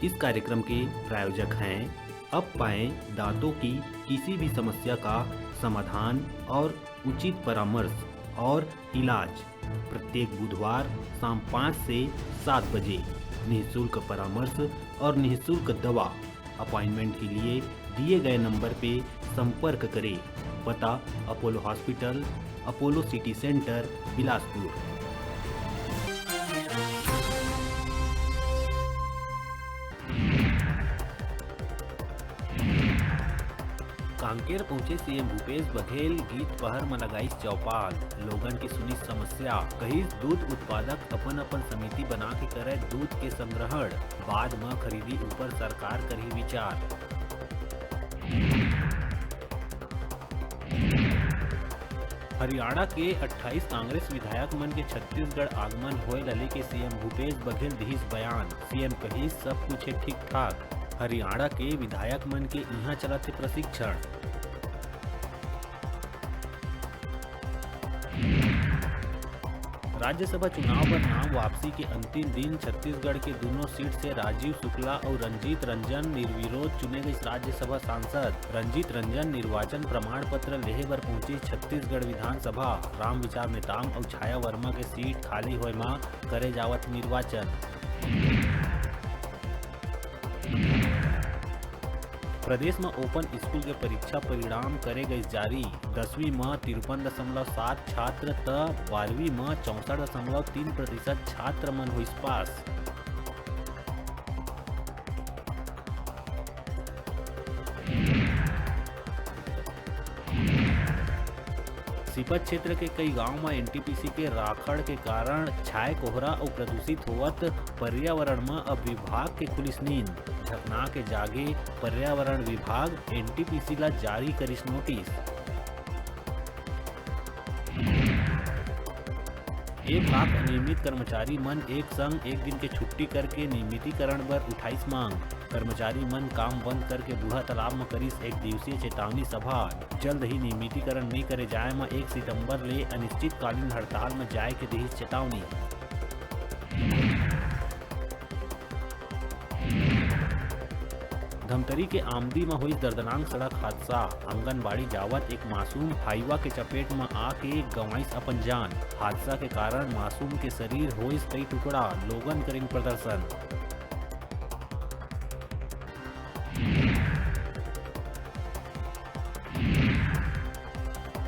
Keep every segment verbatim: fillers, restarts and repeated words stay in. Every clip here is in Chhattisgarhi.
इस कार्यक्रम के प्रायोजक हैं, अब पाएं दांतों की किसी भी समस्या का समाधान और उचित परामर्श और इलाज। प्रत्येक बुधवार शाम पाँच से सात बजे निःशुल्क परामर्श और निःशुल्क दवा। अपॉइंटमेंट के लिए दिए गए नंबर पे संपर्क करें। पता: Apollo hospital, Apollo city centre, Bilaspur. Kanker पहुंचे सीएम भूपेश बघेल, गीत पहर म लगाइस चौपाल। लोगन के सुनिस समस्या, कहिस दूध उत्पादक अपन अपन समिति बना के करय दूध के संग्रहण, बाद म खरीदी ऊपर सरकार करही विचार। हरियाणा के अट्ठाईस कांग्रेस विधायक मन के छत्तीसगढ़ आगमन होए ल लेके सीएम भूपेश बघेल दिहिस बयान। सीएम कहिस, सब कुछ हे ठीक ठाक। हरियाणा के विधायक मन के इहां चलत हे प्रशिक्षण। राज्यसभा चुनाव बर नाम वापसी के अंतिम दिन छत्तीसगढ़ के दूनों सीट से राजीव शुक्ला अउ रंजीत रंजन निर्विरोध चुने गइस राज्यसभा सांसद। रंजीत रंजन निर्वाचन प्रमाण पत्र लेहे बर पहुंचिस छत्तीसगढ़ विधानसभा। रामविचार नेताम अउ छाया वर्मा के सीट खाली होए म करे जावत निर्वाचन। प्रदेश म ओपन स्कूल के परीक्षा परिणाम करे गइस जारी। दसवीं म तिरपन दशमलव सात छात्र त बारहवीं म चौसठ दशमलव तीन प्रतिशत छात्र मन होइस पास। सीपत क्षेत्र के कई गांव म एनटीपीसी के राखड़ के कारण छाय कोहरा अउ प्रदूषित होवत पर्यावरण म अब विभाग के खुलिस नींद। झकना के जागे पर्यावरण विभाग एनटीपीसी ला जारी करिस नोटिस। एक लाख अनियमित कर्मचारी मन एक संग एक दिन के छुट्टी करके नियमितीकरण बर उठाइस मांग। कर्मचारी मन काम बंद करके बूढ़ा तालाब म करिस एक दिवसीय चेतावनी सभा। जल्द ही नियमितीकरण नइ करे जाए म एक सितंबर ले अनिश्चितकालीन हड़ताल म जाए के दिहिस चेतावनी। धमतरी के आमदी म होइस दर्दनाक सड़क हादसा। आंगनबाड़ी जावत एक मासूम हाईवा के चपेट म आके गंवाइस अपन जान। हादसा के कारण मासूम के शरीर होइस कई टुकड़ा, लोगन करिन प्रदर्शन।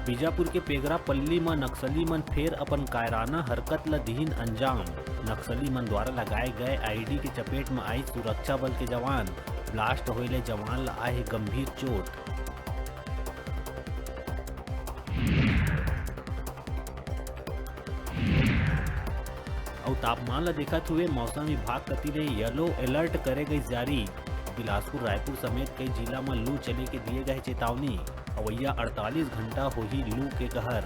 बीजापुर के पेगरापल्ली म नक्सली मन फेर अपन कायराना हरकत ल दिहिन अंजाम। नक्सली मन द्वारा लगाए गए आईडी के चपेट म आई सुरक्षा बल के जवान। ब्लास्ट होए ले जवान ल आए हे गंभीर चोट। अउ तापमान ल देखत हुए मौसम विभाग कति ले येलो अलर्ट करे गइस जारी। बिलासपुर, रायपुर समेत कई जिला म लू चले के दिए गए चेतावनी। अवइया अड़तालीस घंटा होही लू के कहर।